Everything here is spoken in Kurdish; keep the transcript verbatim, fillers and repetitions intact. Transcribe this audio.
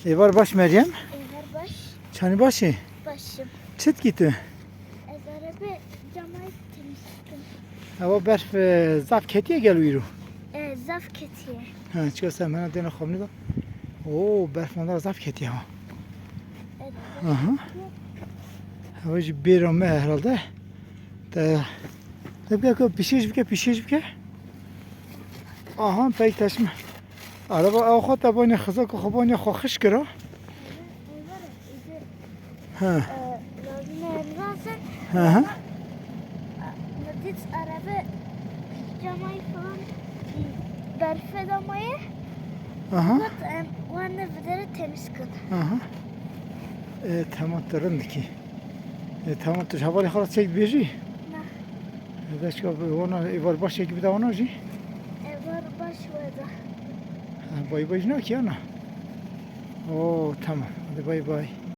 Êvar baş Meryem? Êvar baş. Çanî baş î? Başım. Çi dikî tu? Ez arabê camayî temiz dikim. Ewa berf e, zaf ketiye gelo îro? E, zaf ketiye. Ha, çika ser mena dêna xamnî da. Oo, berf manda zaf ketiye ha. Evet. Aha. Ewa jî bêra me herhalde. Te, te bike ku pişêj bike, pişêj bike. Aha, pey teşme. Araba ew xwe te banê xizak xwe banê xwe xiş kira. Êvar, êvar. Ha. E, lazım lazım. Hı hı. Dit araba camayî falan berfe damayı. Aha. Bak, em, wan ne videre temiz kıl. Aha. E, tamam, tu rind dikî. E, tamam, tu ji hevalê xwe re çek dibêjî? Na. E, de çika bi wana, êvar baş çek bide wana jî. Êvar baş weda. Ha, bay bay jî nakî ana. Oo, tamam. Hadi bay bay.